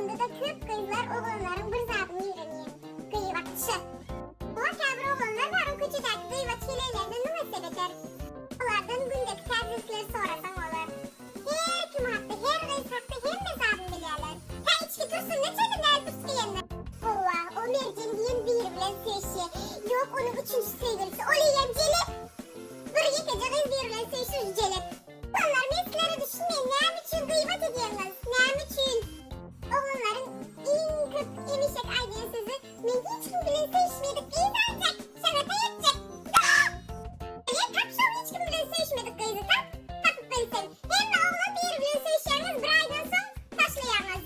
Onda-da köp gyzlar oglanlaryň bir zadyny ýigrenýär. Gybatçy. Hawa käbir oglanlar bar o köçedäki gybatçy heleýlerden müň esse beter. Olardan gündeki täzelikleri sorasaň bolar. Her kim hakda, her gyz hakda hemme zadyny bilýärler. Hä içki tursun ne çenli näl pürs geýendir. Hawa, o Merjen diýen biri bilen söýüşýär. Ýok, onuň üçünji söýgülisi. Ol eýýäm jelep. Bir ýekeje gyz biri bilen söýüşir jelep. Oglanlar men sizlere düşünmeýän näme üçin gybat edýäňiz? Näme üçin? Oglanlaryň iň köp emişek aýdýan sözi men hiç kim bilen söýüşmedik gyz aljak, şagata ýetjek. Bolýa tap şol hiç kim bilen söýüşmedik gyzy tap, tapyp bilseň. Hemme oglan biri bilen söýüşýäňiz bir aýdan soň taşlaýaňyz.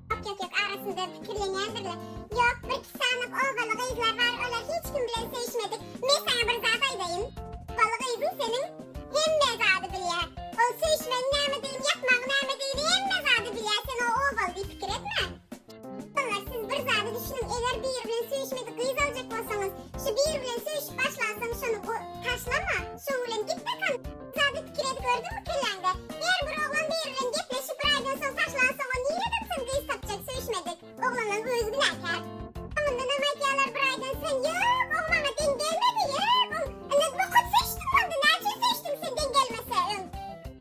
Ýok ýok ýok arasynda pikirlenýändirler. Ýok birki sany obaly gyzlar bar olar hiç kim bilen söýüşmedik. Men saňa bir zat aýdaýyn. Obaly gyzyň seniň hemme zady bilýär. Ol söýüşmegiň nämedigini ýatmagyň nämedigini hemme zady bilýär sen o obaly diýip pikir etme. Oglanlar siz bir zady düşüniň eger biri bilen söýüşmedik gyz aljak bolsaňyz şu biri bilen söýüşip başlansoň şony taşlama şoň bilen git bakalym zady pikir edip gördüňmi kelläňde her bir oglan biri bilen gepleşip bir aýdan soň taşlansoň o nireden sen gyz tapjak söýüşmedik oglanlaň özi günäkär soňundanam aýtýalar bir aýdan sen ýok o maňa deň gelmedi ýok o indi bokut söýüşdiň onda näme üçin söýüşdiň sen deň gelmese öň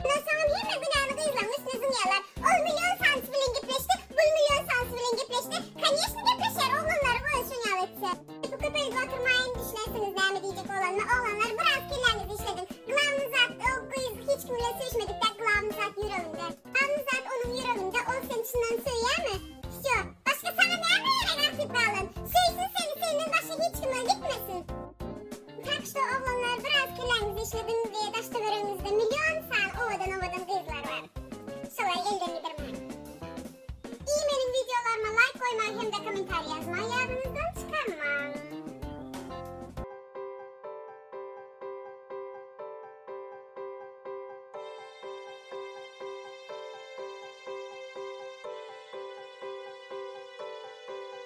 ondan soňam hemme günäni gyzlaň üstüne zyňýalar ol million sanysy bilen gepleşdi bul million sanysy bilen gepleşdi koneşno gepleşer oglanlaryň özi şoň ýaly etse. Bu köpeldip oturmaýyn düşünersiňiz näme diýjek bolanymy oglanlar biraz kelläňizi işlediň glawny zat o gyz hiç kim bilen söýüşmedik däl glawny zat ýüreginde glawny zat onuň ýüreginde ol seni çyndan söýýämi wsýo başga saňa näme gerek artyp galan söýsün seni senden başga hiç kime gitmesin tak şto oglanlar biraz kelläňizi işlediň we daş töweregiňizde million sany owadan owadan gyzlar bar şolary elden gidirmäň. I meniň wideolaryma laýk goýmagy hem-de kommentariý ýazmagy ýa.